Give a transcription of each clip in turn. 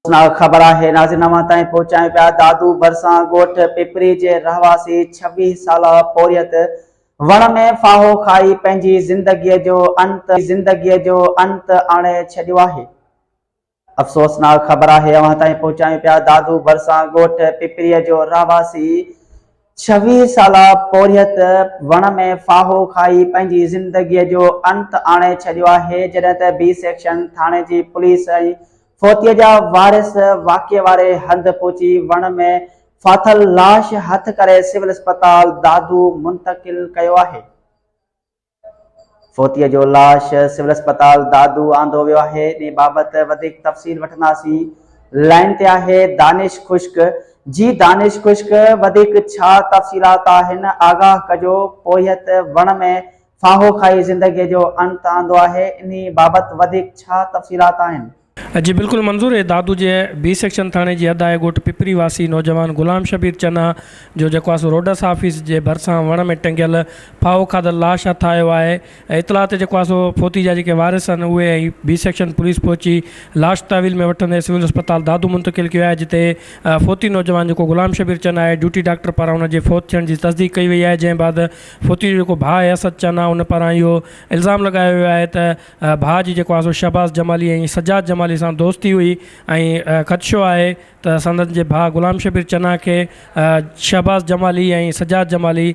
افسوسناڪ خبر آهي ناظرين اوهان تائين پهچايون پيا دادو ڀرسان ڳوٺ پپري جي رهواسي 26 سالا پورهيت وڻ ۾ ڦاهو کائي پنهنجي زندگي جو انت زندگي جو انت آڻي ڇڏيو آهي. افسوسناڪ خبر آهي اوهان تائين پهچايون پيا دادو ڀرسان ڳوٺ پپري جو رهواسي 26 سالا پورهيت وڻ ۾ ڦاهو کائي پنهنجي زندگي جو انت آڻي ڇڏيو آهي جڏهن ته بي سيڪشن ٿاڻي جي پوليس ۽ فوتي جا وارث واقعي واري هنڌ پهچي وڻ ۾ ڦاٿل لاش هٿ ڪري سول اسپتال دادو منتقل ڪيو آهي. فوتيء جو لاش سول اسپتال دادو آندو ويو آهي، انهي بابت وڌيڪ تفصيل وٺنداسين، لائين تي آهي دانش خشڪ، جي دانش خشڪ وڌيڪ ڇا تفصيلات آهن آگاهه ڪجو، پورهيت وڻ ۾ ڦاهو کائي زندگيء جو انت آندو آهي، انهي بابت وڌيڪ ڇا تفصيلات آهن. جي بلڪل منظور اي دادو جي بي سيڪشن ٿاڻي جي حد آهي ڳوٺ پپري واسي نوجوان غلام شبير چنا جو جيڪو آهي سو روڊس آفيس جي ڀرسان وڻ ۾ ٽنگيل ڦاهو کاڌل لاش هٿ آيو آهي ۽ اطلاع تي جيڪو آهي سو فوتي جا جيڪي وارث آهن اهي ۽ بي سيڪشن پوليس پهچي لاش تحويل ۾ وٺندي سول اسپتال دادو منتقل ڪيو آهي جتي فوتي نوجوان جيڪو غلام شبير چنا آهي ڊيوٽي ڊاڪٽر پاران ان جي فوت ٿيڻ جي تصديق ڪئي وئي آهي جنهن بعد فوتي جو جيڪو ڀاء آهي اسد چنا ان پاران اهو الزام لڳايو ويو آهي ته ڀاء جي جيڪو آهي سو شهباز جمالي ۽ سجاد جمالي سان دوستي هئي ۽ خدشو آهي ته سندن جي ڀاء غلام شبير چنا کي شهباز جمالي ۽ سجاد جمالي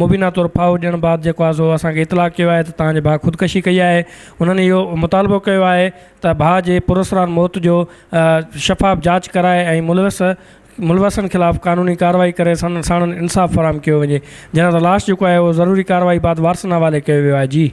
مبينا طور ڦاهو ڏيڻ بعد جيڪو آهي سو اسان کي اطلاع ڪيو آهي ته توهان جي ڀاء خودڪشي ڪئي آهي انهن اهو مطالبو ڪيو آهي ته ڀاء جي پراسرار موت جو شفاف جاچ ڪرائي ۽ ملوث ملوثن خلاف قانوني ڪارروائي ڪري ساڻن انصاف فراهم ڪيو وڃي جنهن لاش جيڪو آهي اهو ضروري ڪارروائي بعد وارثن حوالي ڪيو ويو آهي جي.